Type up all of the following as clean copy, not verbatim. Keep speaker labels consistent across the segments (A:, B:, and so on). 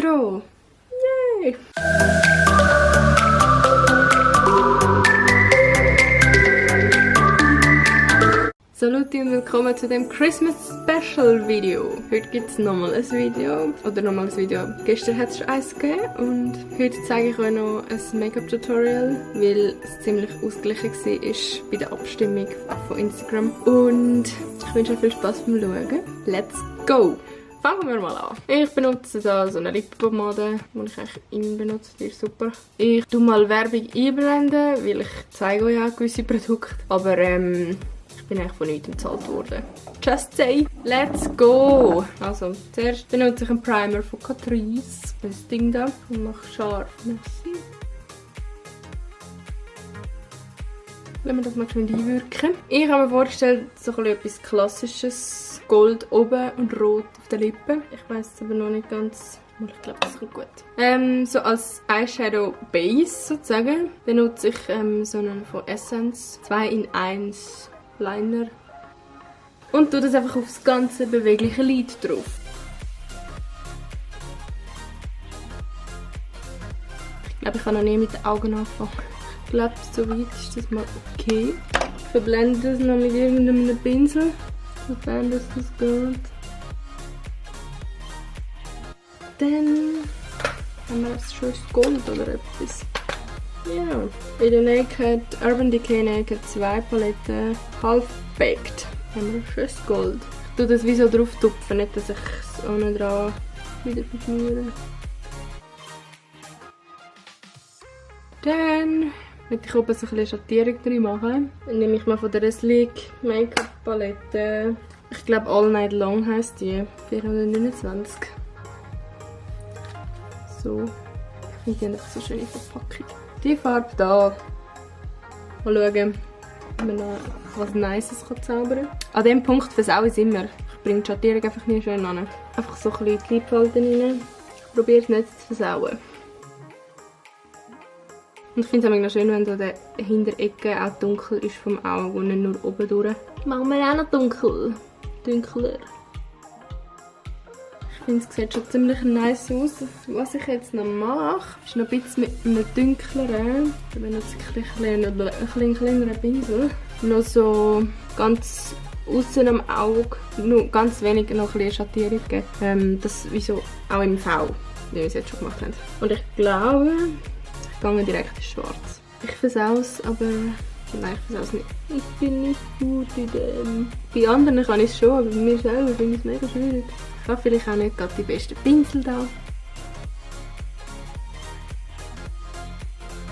A: Intro. Yay! Salut und willkommen zu dem Christmas Special Video. Heute gibt es nochmal ein Video. Oder nochmal ein Video. Gestern hat es schon eins gegeben. Und heute zeige ich euch noch ein Make-up-Tutorial, weil es ziemlich ausgeglichen war bei der Abstimmung von Instagram. Und ich wünsche euch viel Spaß beim Schauen. Let's go! Fangen wir mal an. Ich benutze hier so eine Lippenpomade, die ich eigentlich immer benutze. Die ist super. Ich tue mal Werbung einblenden, weil ich zeige euch auch gewisse Produkte. Aber ich bin eigentlich von nichts bezahlt worden. Just say, let's go! Also, zuerst benutze ich einen Primer von Catrice. Das Ding da. Und mache scharf. Merci. Lassen wir das mal schön einwirken. Ich habe mir vorgestellt, so etwas Klassisches. Gold oben und rot auf den Lippen. Ich weiss es aber noch nicht ganz. Ich glaube, das kommt gut. So als Eyeshadow Base sozusagen benutze ich so einen von Essence 2 in 1 Liner. Und tue das einfach auf das ganze bewegliche Lid drauf. Ich glaube, ich kann noch nie mit den Augen anfangen. Ich glaube, so weit ist das mal okay. Ich verblende das noch mit irgendeinem Pinsel, sofern das geht. Dann haben wir das schönes Gold oder etwas. Ja, in der Naked, Urban Decay Naked 2 Palette, Half Baked, haben wir ein schönes Gold. Ich tue das wie so drauf tupfen, nicht dass ich es ohne dran wieder verschmiere. Dann möchte ich oben so ein bisschen Schattierung drin machen. Dann nehme ich mal von der Sleek Make-up Palette. Ich glaube All Night Long heisst die. 429. So. Ich finde die einfach so schöne Verpackung. Die Farbe hier. Mal schauen, ob man noch was Nices zaubern kann. An diesem Punkt versaue ich es immer. Ich bringe die Schattierung einfach nie schön an. Einfach so ein bisschen die Lidfalten rein. Ich probiere es nicht zu versauen. Und ich finde es auch noch schön, wenn so der Hinterecke auch dunkel ist vom Auge und nicht nur oben durch. Machen wir auch noch dunkel. Dunkler. Ich finde, es sieht schon ziemlich nice aus. Was ich jetzt noch mache, ist noch ein bisschen mit einem dunkleren, da benutze ich einen kleineren Pinsel, noch so ganz außen am Auge, nur ganz wenig noch ein bisschen Schattierung geben. Das wie so auch im V, wie wir es jetzt schon gemacht haben. Und ich glaube, ich gehe direkt in schwarz. Ich versaue es, aber nein, ich versaue es nicht. Ich bin nicht gut in dem. Bei anderen kann ich es schon, aber bei mir selber finde ich es mega schwierig. Ich habe vielleicht auch nicht gerade die besten Pinsel da.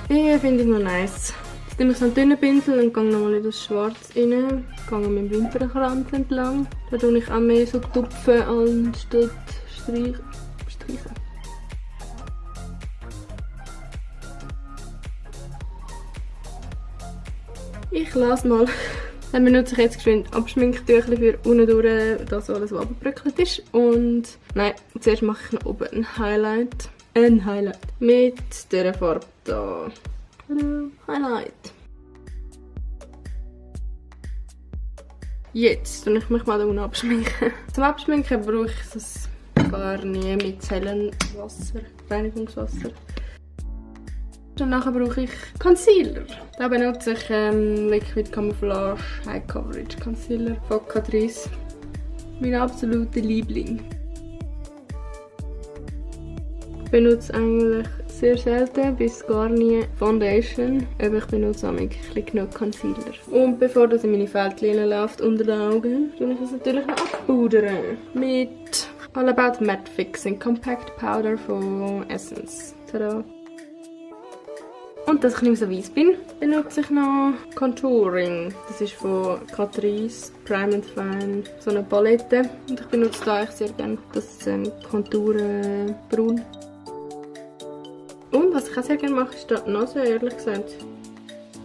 A: Die finde ich noch nice. Jetzt nehme ich so einen dünnen Pinsel und gehe nochmal in das Schwarz rein. Gehe mit dem Wimpernkranz entlang. Da tue ich auch mehr so tupfen anstatt streichen. Ich lasse mal. Dann benutze ich jetzt geschwind Abschminktüchchen für unten durch, dass alles abgebröckelt ist. Und nein, zuerst mache ich noch oben ein Highlight. Ein Highlight. Mit dieser Farbe da. Highlight. Jetzt tue ich mich mal da unten abschminken. Zum Abschminken brauche ich das Garnier mit hellem Wasser, Reinigungswasser. Und nachher brauche ich Concealer. Da benutze ich Liquid Camouflage High Coverage Concealer von Catrice. Mein absoluter Liebling. Ich benutze eigentlich sehr selten bis gar nie Foundation, aber ich benutze auch wirklich genug Concealer. Und bevor das in meine Fältchen läuft unter den Augen, tue ich das natürlich noch abpudern. Mit All About Matte Fixing Compact Powder von Essence. Tada! Und dass ich nicht mehr so weiss bin, benutze ich noch Contouring. Das ist von Catrice Prime and Fine, so eine Palette. Und ich benutze da eigentlich sehr gerne das Contouren braun. Und was ich auch sehr gerne mache, ist die Nase, ehrlich gesagt.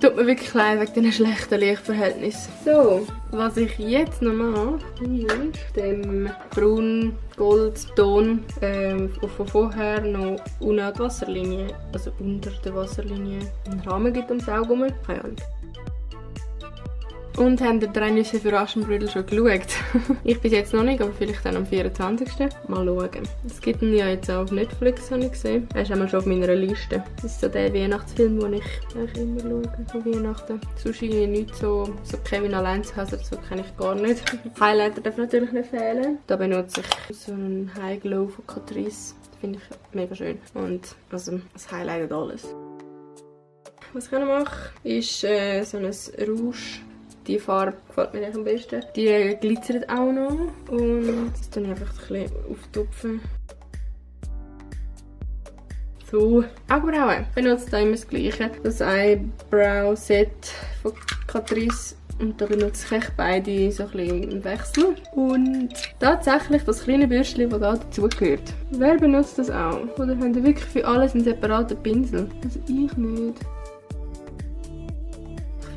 A: Tut mir wirklich leid wegen diesen schlechten Lichtverhältnissen. So, was ich jetzt noch mache, ist dem braun-gold-Ton von vorher noch unter die Wasserlinie, also unter der Wasserlinie, einen Rahmen gibt ums Auge herum. Keine Ahnung. Und haben die 3 Nüsse für Aschenbrödel schon geschaut? Ich bis jetzt noch nicht, aber vielleicht dann am 24. Mal schauen. Es gibt ihn ja jetzt auch auf Netflix, habe ich gesehen. Er ist einmal schon auf meiner Liste. Das ist so der Weihnachtsfilm, den ich eigentlich immer schaue, von Weihnachten. Sonst irgendwie nichts so Kevin allein zu Hause, so kenne ich gar nicht. Highlighter darf natürlich nicht fehlen. Da benutze ich so einen High Glow von Catrice. Das finde ich mega schön. Und also, es highlightet alles. Was ich auch noch mache, ist so ein Rouge. Die Farbe gefällt mir am besten. Die glitzert auch noch. Und das tue ich einfach ein bisschen auftupfen. So. Augenbrauen. Ich benutze da immer das gleiche. Das Eyebrow Set von Catrice. Und da benutze ich echt beide so ein bisschen im Wechsel. Und tatsächlich das kleine Bürstchen, das da dazugehört. Wer benutzt das auch? Oder haben die wirklich für alles einen separaten Pinsel? Also ich nicht.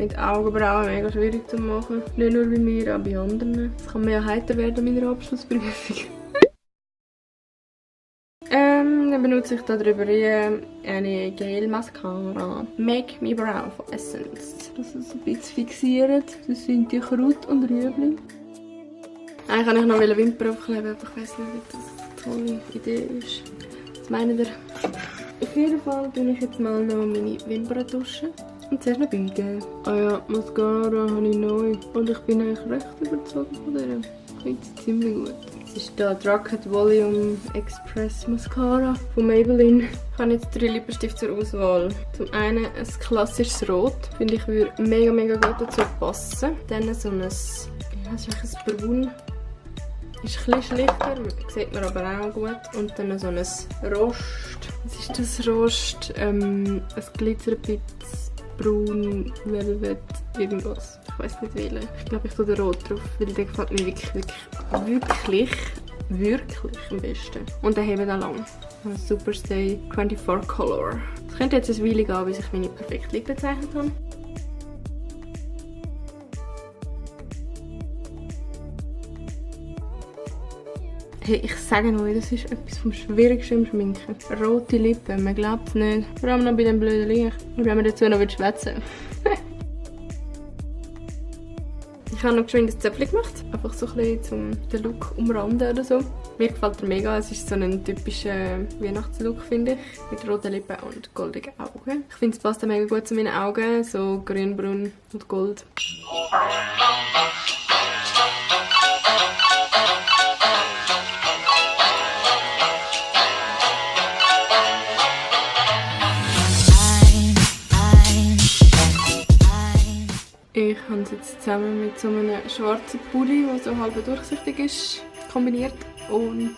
A: Ich finde Augenbrauen mega schwierig zu machen. Nicht nur bei mir, auch bei anderen. Das kann mir ja heiter werden in meiner Abschlussprüfung. Dann benutze ich darüber eine Gel Mascara. Make Me Brow von Essence. Das ist ein bisschen fixiert. Das sind die Kraut und Rüebli. Eigentlich kann ich noch Wimpern aufkleben, aber ich weiß nicht, ob das eine tolle Idee ist. Was meint ihr? Auf jeden Fall tue ich jetzt mal noch meine Wimpern duschen. Und zuerst noch biegen. Ah ja, Mascara habe ich neu. Und ich bin eigentlich recht überzeugt von der. Ich finde sie ziemlich gut. Das ist der Drug Head Volume Express Mascara von Maybelline. Ich habe jetzt 3 Lippenstift zur Auswahl. Zum einen ein klassisches Rot. Finde ich würde mega gut dazu passen. Dann so ein, ein Braun. Ist ein bisschen schlichter, sieht man aber auch gut. Und dann so ein Rost. Was ist das Rost? Ein Glitzerpitz. Braun, Velvet, irgendwas. Ich weiß nicht welchen. Ich glaube, ich tue den Rot drauf, weil der gefällt mir wirklich am besten. Und der hebt auch lang. Superstay 24 Color. Es könnte jetzt eine Weile gehen, bis ich meine perfekte Lippe gezeichnet habe. Hey, ich sage euch, das ist etwas vom Schwierigsten im Schminken. Rote Lippen, man glaubt es nicht. Vor allem noch bei dem blöden Licht. Und wenn man dazu noch schwätzen will. Ich habe noch geschwind ein Zöpfchen gemacht. Einfach so ein bisschen, um den Look umranden oder so. Mir gefällt er mega. Es ist so ein typischer Weihnachtslook, finde ich. Mit roten Lippen und goldigen Augen. Ich finde, es passt mega gut zu meinen Augen. So grün, braun und gold. Ich habe es jetzt zusammen mit so einem schwarzen Pulli, der so halb durchsichtig ist, kombiniert und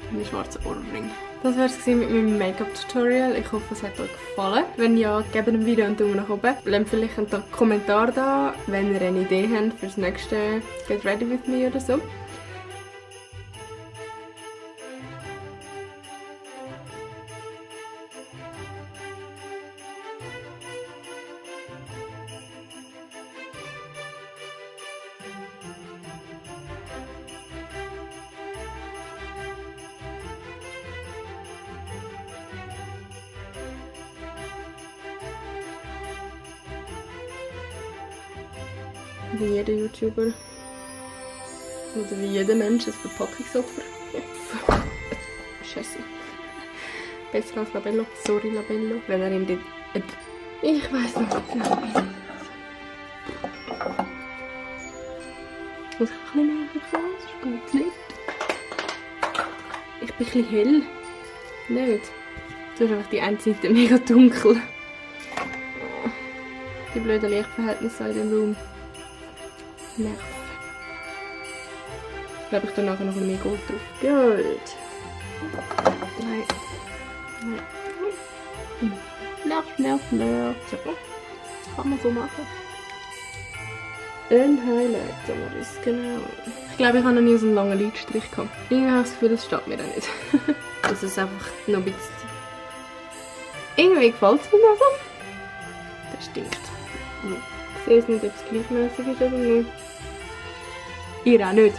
A: einem schwarzen Ohrring. Das war es mit meinem Make-up-Tutorial. Ich hoffe, es hat euch gefallen. Wenn ja, gebt dem Video einen Daumen nach oben. Lasst vielleicht einen Kommentar da, wenn ihr eine Idee habt für das nächste Get Ready With Me oder so. Wie jeder YouTuber. Oder wie jeder Mensch ein Verpackungsopfer. Scheiße. Besser als Labello. Sorry, Labello. Wenn er ihm den... Ich weiß noch nicht. Muss ich ein bisschen näher kommen? Sonst geht es nicht. Ich bin ein bisschen hell. Nicht. Du hast einfach die eine Seite mega dunkel. Die blöden Lichtverhältnisse in dem Raum. Nerv. Ich glaube, ich tue nachher noch ein mehr Gold drauf. Gut. Nerv. So. Kann man so machen. Ein Highlight, Doris, genau. Ich glaube, ich habe noch nie so einen langen Lidstrich gehabt. Irgendwie habe ich das Gefühl, das steht mir auch nicht. Das ist einfach noch ein bisschen... Irgendwie gefällt es mir davon. Das stinkt. Ich sehe es nicht, ob es gleichmäßig ist oder nicht. Ihr auch nicht.